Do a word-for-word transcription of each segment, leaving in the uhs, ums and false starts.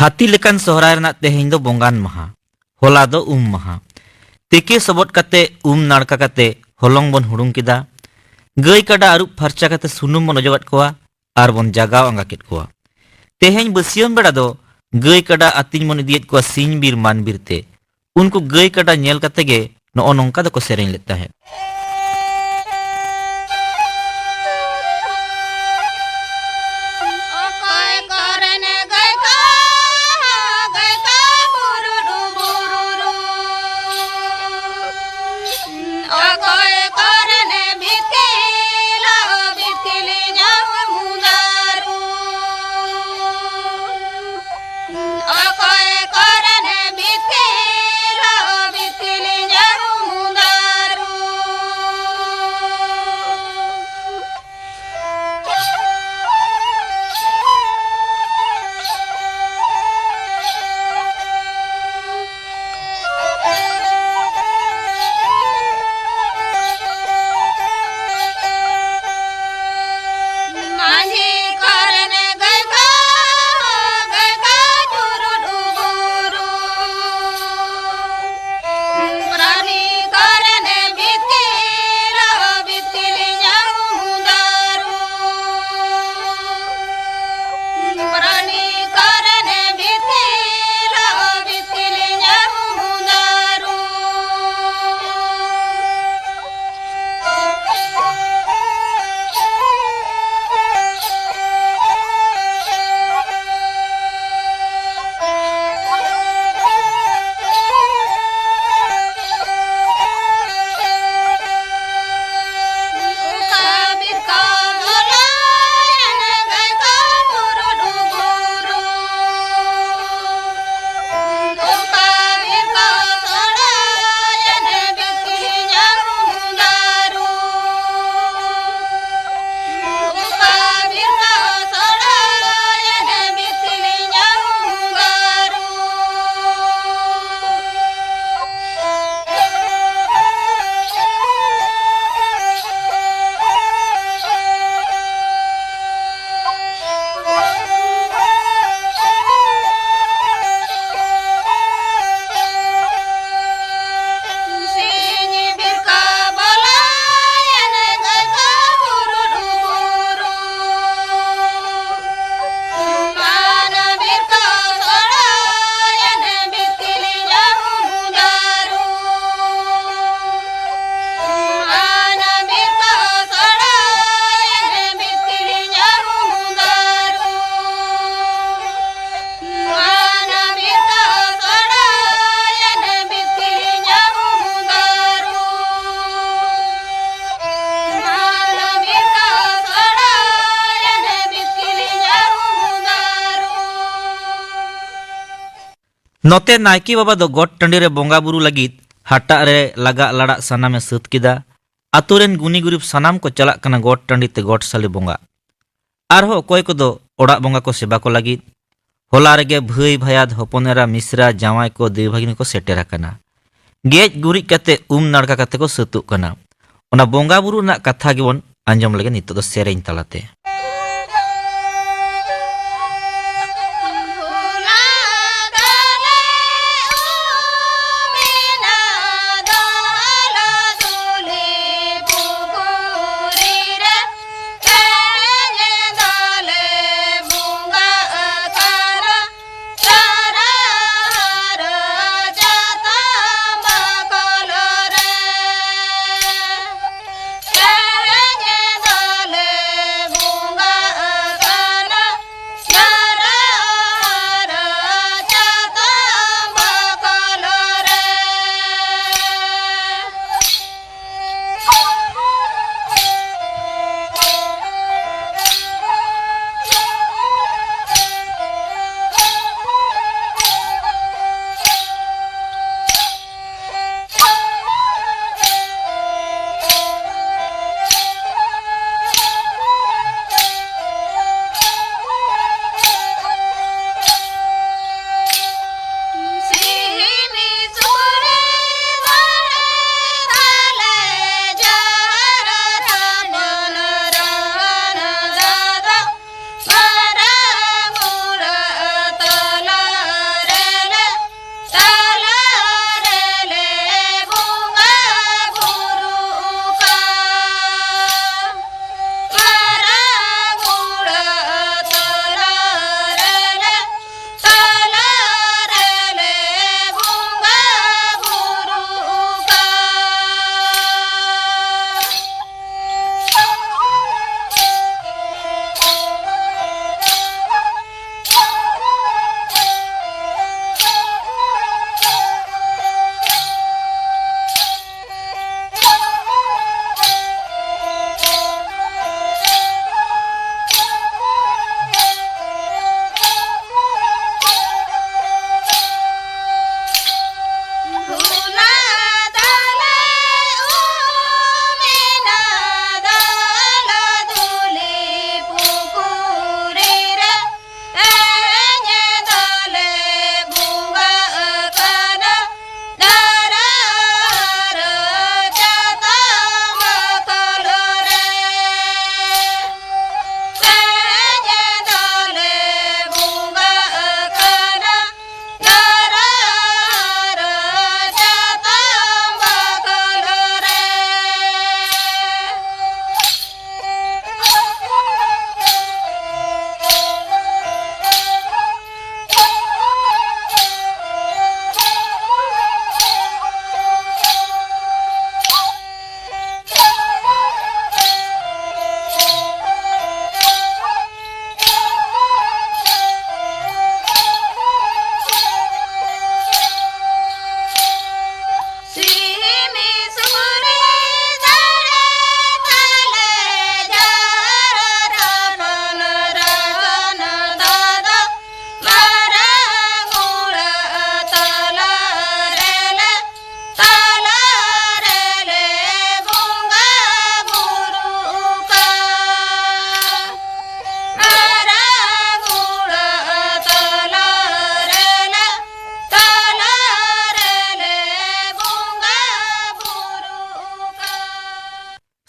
ᱦᱟᱹᱛᱤ ᱞᱮᱠᱟᱱ ᱥᱚᱦᱨᱟᱭ ᱨᱮᱱᱟᱜ ᱛᱮᱦᱮᱧ ᱫᱚ ᱵᱚᱸᱜᱟᱱ ᱢᱟᱦᱟ᱾ ᱦᱚᱞᱟ ᱫᱚ ᱩᱢ ᱢᱟᱦᱟ᱾ ᱛᱤᱠᱤ ᱥᱚᱵᱚᱫ ᱠᱟᱛᱮ ᱩᱢ ᱱᱟᱲᱠᱟ ᱠᱟᱛᱮ ᱦᱚᱞᱚᱝ ᱵᱚᱱ ᱦᱩᱲᱩᱝ ᱠᱮᱫᱟ᱾ ᱜᱟᱹᱭ ᱠᱟᱰᱟ ᱟᱹᱨᱩᱵ ᱯᱷᱟᱨᱪᱟ ᱠᱟᱛᱮ ᱥᱩᱱᱩᱢ ᱵᱚᱱ ᱚᱡᱚᱜᱟᱫ ᱠᱚᱣᱟ ᱟᱨ ᱵᱚᱱ ᱡᱟᱜᱟᱣ ᱟᱸᱜᱟ ᱠᱮᱫ ᱠᱚᱣᱟ᱾ ᱛᱮᱦᱮᱧ ᱵᱟᱹᱥᱭᱟᱹᱢ ᱵᱮᱲᱟ ᱫᱚ ᱜᱟᱹᱭ ᱠᱟᱰᱟ ᱟᱹᱛᱤᱧ ᱵᱚᱱ ᱤᱫᱤᱭᱮᱫ ᱠᱚᱣᱟ ᱥᱤᱧ ᱵᱤᱨ ᱢᱟᱱ ᱵᱤᱨ ᱛᱮ᱾ ᱩᱱᱠᱩ ᱜᱟᱹᱭ ᱠᱟᱰᱟ ᱧᱮᱞ ᱠᱟᱛᱮ ᱜᱮ ᱱᱚᱜᱼᱚ ᱱᱚᱝᱠᱟ ᱫᱚᱠᱚ ᱥᱮᱨᱮᱧ ᱞᱮᱫ ᱛᱟᱦᱮᱸᱫ᱾ ᱚᱠᱚᱭ ᱠᱚᱨᱮᱱ ᱜᱟᱹᱭ ᱠᱚ, ᱜᱟᱹᱭ ᱠᱚ ᱵᱩᱨᱩᱨᱩ ᱵᱩᱨᱩᱨᱩ᱾ ᱚᱠᱚᱭ ᱠᱚᱨᱮᱱ ᱵᱤᱛᱠᱤᱞ, ᱵᱤᱛᱠᱤᱞ ᱡᱟᱝ ᱢᱩᱫᱟᱨᱩ᱾ ᱚᱠᱚᱭ ᱠᱚᱨᱮᱱ ᱵᱤᱛᱠᱤᱞ, ᱵᱤᱛᱠᱤᱞ ᱡᱟᱝ ᱢᱩᱫᱟᱨᱩ᱾ ᱱᱚᱛᱮ ᱱᱟᱭᱠᱮ ᱵᱟᱵᱟ ᱫᱚ ᱜᱚᱴ ᱴᱟᱺᱰᱤ ᱨᱮ ᱵᱚᱸᱜᱟ ᱵᱩᱨᱩ ᱞᱟᱹᱜᱤᱫ ᱦᱟᱴᱟᱜ ᱨᱮ ᱞᱟᱜᱟᱜ ᱞᱟᱲᱟᱜ ᱥᱟᱱᱟᱢᱮ ᱥᱟᱹᱛ ᱠᱮᱫᱟ᱾ ᱟᱛᱳ ᱨᱮᱱ ᱜᱩᱱᱤ ᱜᱩᱨᱤᱵ ᱥᱟᱱᱟᱢ ᱠᱚ ᱪᱟᱞᱟᱜ ᱠᱟᱱᱟ ᱜᱚᱴ ᱴᱟᱺᱰᱤ ᱛᱮ ᱜᱚᱴ ᱥᱟᱞᱮ ᱵᱚᱸᱜᱟ᱾ ᱟᱨᱦᱚᱸ ᱚᱠᱚᱭ ᱠᱚᱫᱚ ᱚᱲᱟᱜ ᱵᱚᱸᱜᱟ ᱠᱚ ᱥᱮᱵᱟ ᱠᱚ ᱞᱟᱹᱜᱤᱫ᱾ ᱦᱚᱞᱟ ᱨᱮᱜᱮ ᱵᱷᱟᱹᱭ ᱵᱷᱟᱭᱟᱫ ᱦᱚᱯᱚᱱ ᱮᱨᱟ ᱢᱤᱥᱨᱟ ᱡᱟᱶᱟᱭ ᱠᱚ ᱫᱮᱣ ᱵᱷᱟᱹᱜᱤᱱ ᱠᱚ ᱥᱮᱴᱮᱨ ᱟᱠᱟᱱᱟ᱾ ᱜᱮᱡ ᱜᱩᱨᱤᱡ ᱠᱟᱛᱮ ᱩᱢ ᱱᱟᱲᱠᱟ ᱠᱟᱛᱮ ᱠᱚ ᱥᱟᱹᱛᱩᱜ ᱠᱟᱱᱟ᱾ ᱚᱱᱟ ᱵᱚᱸᱜᱟ ᱵᱩᱨᱩ ᱨᱮᱱᱟᱜ ᱠᱟᱛᱷᱟ ᱜᱮᱵᱚᱱ ᱟᱸᱡᱚᱢ ᱞᱮᱜᱮ ᱱᱤᱛᱚᱜ ᱫᱚ ᱥᱮᱨᱮᱧ ᱛᱟᱞᱟᱛᱮ᱾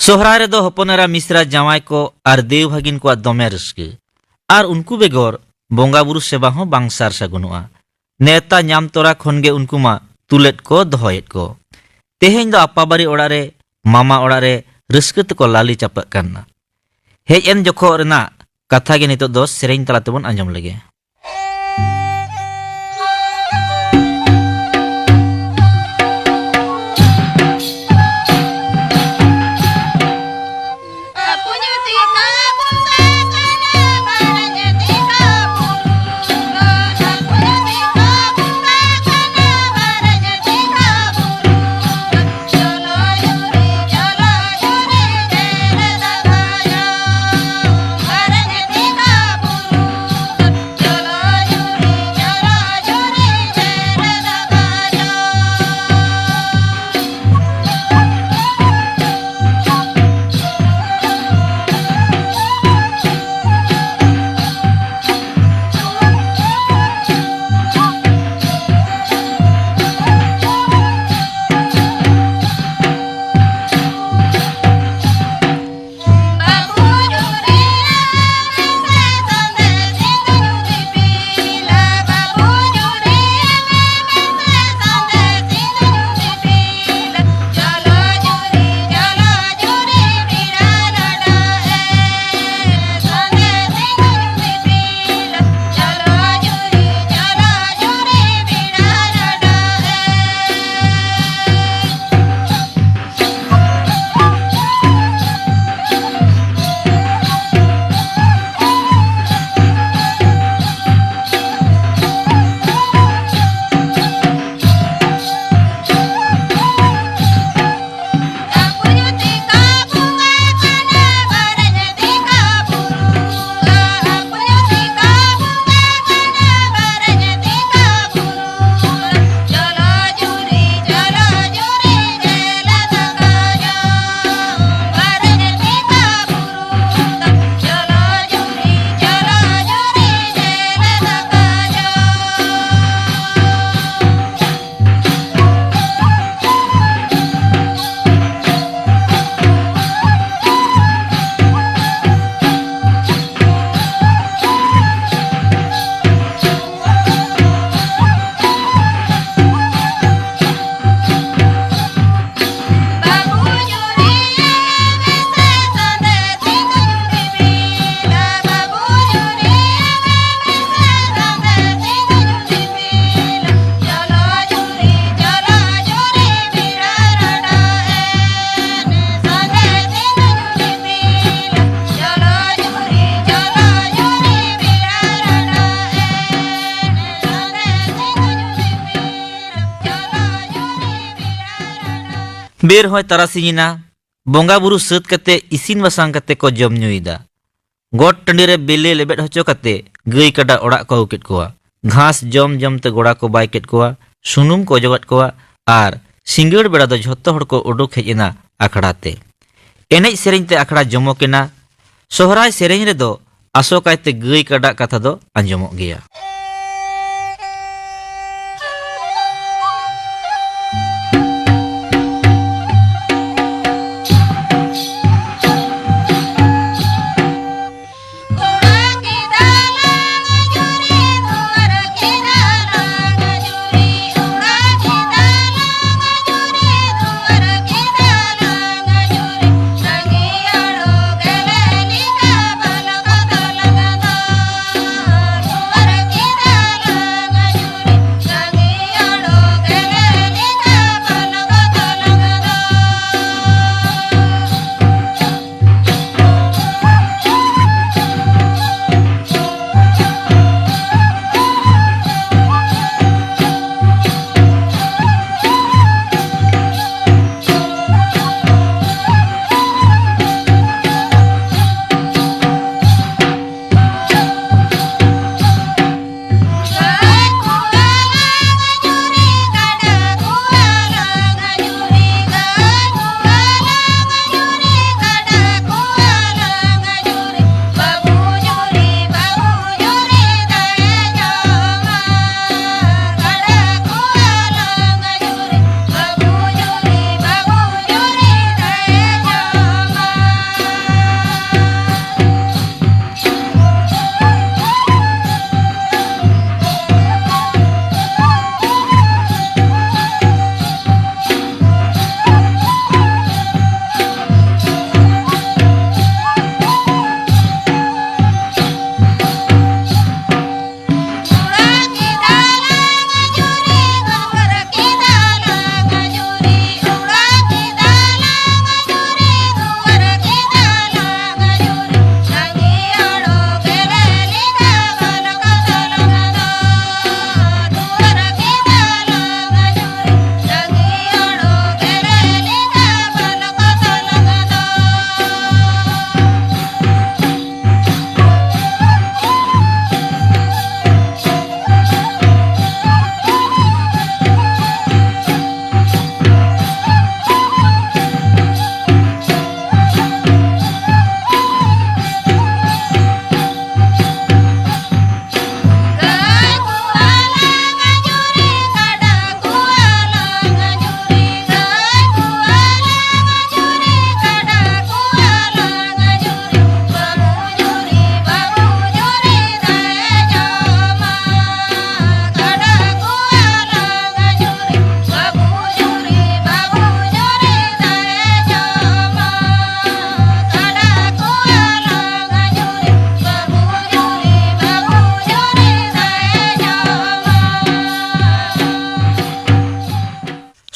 ᱥᱚᱦᱨᱟᱭ ᱨᱮᱫᱚ ᱦᱚᱯᱚᱱ ᱮᱨᱟ, ᱢᱤᱥᱨᱟ, ᱡᱟᱶᱟᱭ ᱠᱚ ᱟᱨ ᱫᱮᱣ ᱵᱷᱟᱹᱜᱤᱱ ᱠᱚᱣᱟᱜ ᱫᱚᱢᱮ ᱨᱟᱹᱥᱠᱟᱹ᱾ ᱟᱨ ᱩᱱᱠᱩ ᱵᱮᱜᱚᱨ ᱵᱚᱸᱜᱟ ᱵᱩᱨᱩ ᱥᱮᱵᱟ ᱦᱚᱸ ᱵᱟᱝ ᱥᱟᱨ ᱥᱟᱹᱜᱩᱱᱚᱜᱼᱟ᱾ ᱱᱮᱣᱛᱟ ᱧᱟᱢ ᱛᱚᱨᱟ ᱠᱷᱚᱱ ᱜᱮ ᱩᱱᱠᱩ ᱢᱟ ᱛᱩᱞᱮᱫ ᱠᱚ, ᱫᱚᱦᱚᱭᱮᱫ ᱠᱚ᱾ ᱛᱮᱦᱮᱧ ᱫᱚ ᱟᱯᱟᱵᱟᱨᱤ ᱚᱲᱟᱜ ᱨᱮ, ᱢᱟᱢᱟ ᱚᱲᱟᱜ ᱨᱮ ᱨᱟᱹᱥᱠᱟᱹ ᱛᱮᱠᱚ ᱞᱟᱞᱮ ᱪᱟᱯᱟᱜ ᱠᱟᱱᱟ᱾ ᱦᱮᱡ ᱮᱱ ᱡᱚᱠᱷᱚᱜ ᱨᱮᱱᱟᱜ ᱠᱟᱛᱷᱟ ᱜᱮ ᱱᱤᱛᱚᱜ ᱫᱚ ᱥᱮᱨᱮᱧ ᱛᱟᱞᱟ ᱛᱮᱵᱚᱱ ᱟᱸᱡᱚᱢ ᱞᱮᱜᱮ᱾ ᱵᱮᱨ ᱦᱚᱸᱭ ᱛᱟᱨᱟᱥᱤᱧ ᱮᱱᱟ᱾ ᱵᱚᱸᱜᱟ ᱵᱩᱨᱩ ᱥᱟᱹᱛ ᱠᱟᱛᱮ ᱤᱥᱤᱱ ᱵᱟᱥᱟᱝ ᱠᱟᱛᱮ ᱠᱚ ᱡᱚᱢ ᱧᱩᱭᱮᱫᱟ᱾ ᱜᱚᱴ ᱴᱟᱺᱰᱤ ᱨᱮ ᱵᱮᱞᱮ ᱞᱮᱵᱮᱫ ᱦᱚᱪᱚ ᱠᱟᱛᱮ ᱜᱟᱹᱭ ᱠᱟᱰᱟ ᱚᱲᱟᱜ ᱠᱚ ᱟᱹᱜᱩ ᱠᱮᱫ ᱠᱚᱣᱟ᱾ ᱜᱷᱟᱥ ᱡᱚᱢ ᱡᱚᱢ ᱛᱮ ᱜᱚᱲᱟ ᱠᱚ ᱵᱟᱭ ᱠᱮᱫ ᱠᱚᱣᱟ, ᱥᱩᱱᱩᱢ ᱠᱚ ᱚᱡᱚᱜᱟᱫ ᱠᱚᱣᱟ ᱟᱨ ᱥᱤᱸᱜᱟᱹᱲ ᱵᱮᱲᱟ ᱫᱚ ᱡᱷᱚᱛᱚ ᱦᱚᱲ ᱠᱚ ᱩᱰᱩᱠ ᱦᱮᱡ ᱮᱱᱟ ᱟᱠᱷᱲᱟ ᱛᱮ᱾ ᱮᱱᱮᱡ ᱥᱮᱨᱮᱧ ᱛᱮ ᱟᱠᱷᱲᱟ ᱡᱚᱢᱚᱠ ᱮᱱᱟ᱾ ᱥᱚᱦᱨᱟᱭ ᱥᱮᱨᱮᱧ ᱨᱮᱫᱚ ᱟᱥᱚᱠᱟᱭᱛᱮ ᱜᱟᱹᱭ ᱠᱟᱰᱟ ᱠᱟᱛᱷᱟ ᱫᱚ ᱟᱸᱡᱚᱢᱚᱜ ᱜᱮᱭᱟ᱾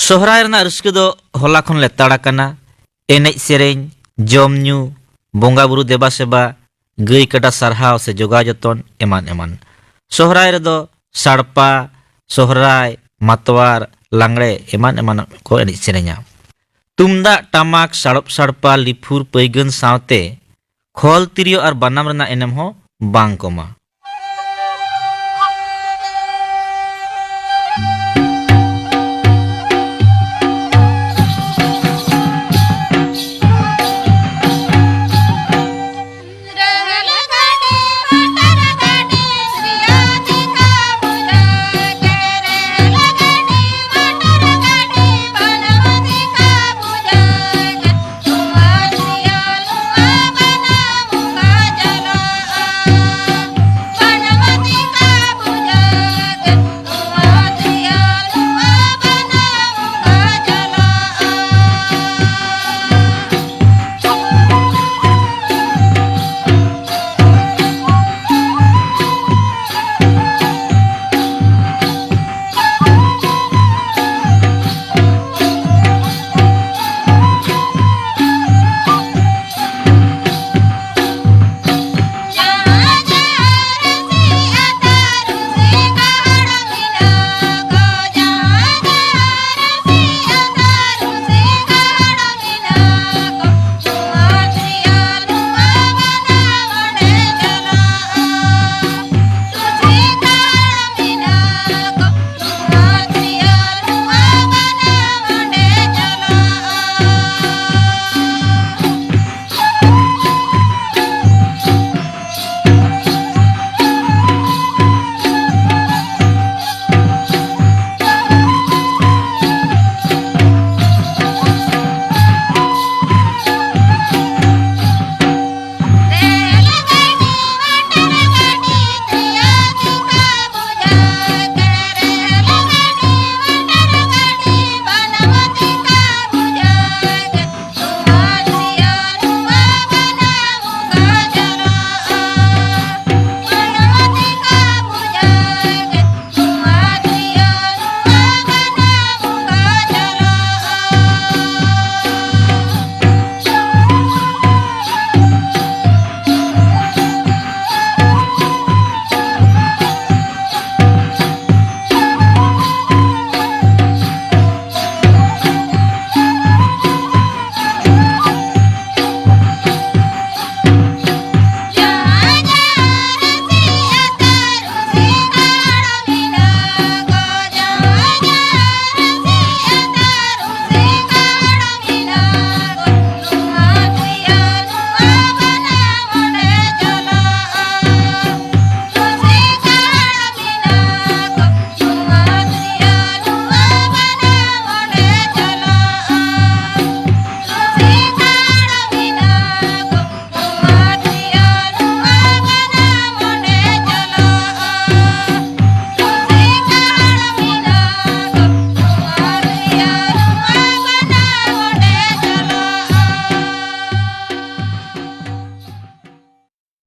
ᱥᱚᱦᱨᱟᱭ ᱨᱮᱱᱟᱜ ᱨᱟᱹᱥᱠᱟᱹ ᱫᱚ ᱦᱚᱞᱟ ᱠᱷᱚᱱ ᱞᱮᱛᱟᱲ ᱟᱠᱟᱱᱟ᱾ ᱮᱱᱮᱡ ᱥᱮᱨᱮᱧ, ᱡᱚᱢ ᱧᱩ, ᱵᱚᱸᱜᱟ ᱵᱩᱨᱩ ᱫᱮᱵᱟ ᱥᱮᱵᱟ, ᱜᱟᱹᱭ ᱠᱟᱰᱟ ᱥᱟᱨᱦᱟᱣ ᱥᱮ ᱡᱚᱜᱟᱣ ᱡᱚᱛᱚᱱ, ᱮᱢᱟᱱ ᱮᱢᱟᱱ᱾ ᱥᱚᱦᱨᱟᱭ ᱨᱮᱫᱚ ᱥᱟᱲᱯᱟ, ᱥᱚᱦᱨᱟᱭ, ᱢᱟᱛᱣᱟᱨ, ᱞᱟᱜᱽᱲᱮ ᱮᱢᱟᱱ ᱮᱢᱟᱱ ᱠᱚ ᱮᱱᱮᱡ ᱥᱮᱨᱮᱧᱟ᱾ ᱛᱩᱢᱫᱟᱜ ᱴᱟᱢᱟᱠ, ᱥᱟᱲᱚᱯ ᱥᱟᱲᱯᱟ, ᱞᱤᱯᱷᱩᱨ, ᱯᱟᱹᱭᱜᱟᱹᱱ ᱥᱟᱶᱛᱮ ᱠᱷᱚᱞ ᱛᱤᱨᱭᱳ ᱟᱨ ᱵᱟᱱᱟᱢ ᱨᱮᱱᱟᱜ ᱮᱱᱮᱢ ᱦᱚᱸ ᱵᱟᱝ ᱠᱚᱢᱟ᱾